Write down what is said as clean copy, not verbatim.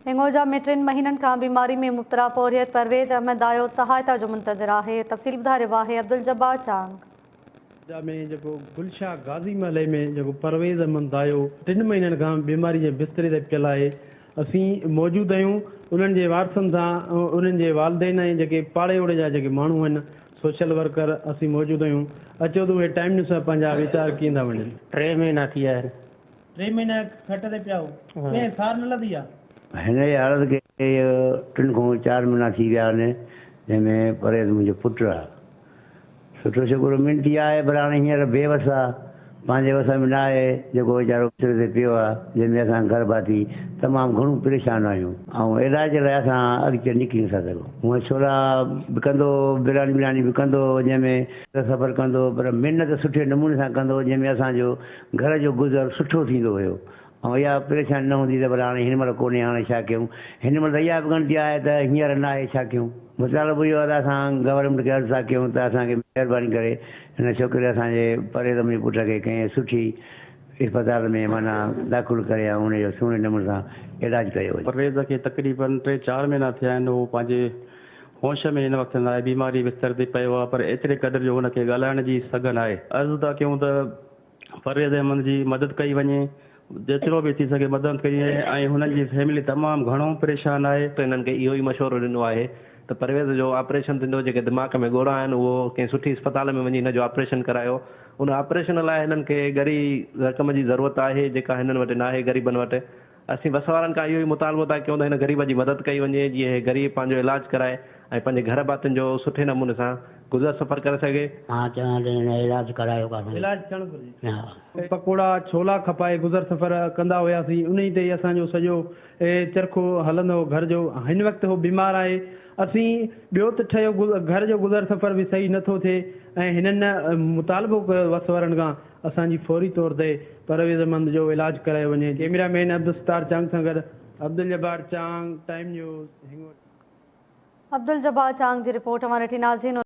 هنڱورجا ۾ ٽن مهينن کان بيماري ۾ مبتلا پورهيت پرويز احمد دايو سهائتا جو منتظر آهي، تفصيل ٻڌائي رهيو آهي عبدالجبار چانگ. هنڱورجا ۾ جيڪو گلشاهه غازي محلي ۾ جيڪو پرويز احمد دايو ٽن مهينن کان بيماري جي بستري تي پيل آهي اسين موجود آهيون انهن جي وارثن سان انهن جي والدين ۽ جيڪي پاڙي اوڙي جا جيڪي ماڻهو آهن سوشل ورڪر اسين موجود آهيون اچو ته اهي ٽائيم نيوز سان پنهنجا ويچار ڪيئن ٿا ونڊين. ٽي مهينا ٿي ويا آهن. ٽي مهينا کٽ تي پيا هو، ڪنهن سار نه لڌي آ. هن جي حالت کي ٽن کان چار مهينا ٿي ويا آهن، جنهن ۾ پرويز منهنجو پٽ آ. سٺو ڇوڪرو محنتي آهي پر هاڻي هينئر بي وس آ، پنهنجي وس ۾ نه آهي، جيڪو ويچارو بستري تي پيو آ، جنهن ۾ اسان گهر ڀاتي تمام گهڻو پريشان آهيون ۽ علاج لاء اسان اڳتي نڪري نٿا سگهون. هونئن ڇولا به ڪندو هو، برياني برياني به ڪندو هو، جنهن ۾ سفر ڪندو هو پر محنت سٺي نموني سان ڪندو هو، جنهن ۾ اسان جو گهر جو گذر سٺو ٿيندو هيو ۽ اها پريشاني نه هوندي ته ڀلا هاڻي هن مهل ڪونهي هاڻي ڇا ڪيون. هن مهل ته اها به ڳڻتي آهي ته هينئر ناهي ڇا ڪيون. مطالبو اهو آهي ته اسان گورنمينٽ کي عرض ٿا ڪيون ته اسان کي مهرباني ڪري هن ڇوڪري اسان جي پريت منهنجي پٽ کي ڪنهن سٺي اسپتال ۾ معنيٰ داخل ڪري ۽ ان جو سهڻي نموني سان علاج ڪيو وڃي. پرويز کي تقريبن ٽي چار مهينا ٿيا آهن هو پنهنجي هوش ۾ هن وقت ناهي بيماري بستر تي پيو آهي پر ايتري قدر جو هن کي ڳالهائڻ جي سگهه ناهي. عرض ٿا ڪيون ته پرويز احمد جي مدد ڪئي وڃي جيترو به ٿي سگهي مدد ڪئي وڃي ۽ هنن جي فيملي تمام گهڻو پريشان آهي. هنن کي اهو ئي مشورو ڏنو آهي ته پرويز جو آپريشن ٿيندو جيڪي دماغ ۾ ڳوڙها آهن اهو ڪنهن سٺي اسپتال ۾ وڃي هن جو آپريشن ڪرايو ان آپريشن لاء هنن کي ڳري رقم جي ضرورت آهي جيڪا هنن وٽ ناهي غريبن وٽ اسين وس وارن کان اهو ئي مطالبو ٿا ڪيون ته هن غريب جي مدد ڪئي وڃي جيئن هي غريب پنهنجو علاج ڪرائي ۽ پنهنجي گهر ڀاتين جو سٺي نموني سان گذر سفر ڪري سگهي. مان چوان ته هن جو علاج ڪرايو ڪا علاج ٿيڻ گهرجي. ها. پڪوڙا ڇولا کپائي گذر سفر ڪندا هياسين انهي تي ئي اسان جو سڄو چرخو هلندو هو گهر جو هن وقت هو بيمار آهي اسين ٻيو ته ٺهيو گهر جو گذر سفر به صحيح نه ٿو ٿئي ۽ هنن مطالبو ڪيو وس وارن کان اسان جي فوري طور تي پرويز احمد جو علاج ڪرايو وڃي ڪيميرا مين عبدالستار چانگ سان گڏ عبدالجبار چانگ ٽائيم نيوز هنڱورجا. عبدالجبار چانگ جي رپورٽ اوهان ڏٺي ناظرين.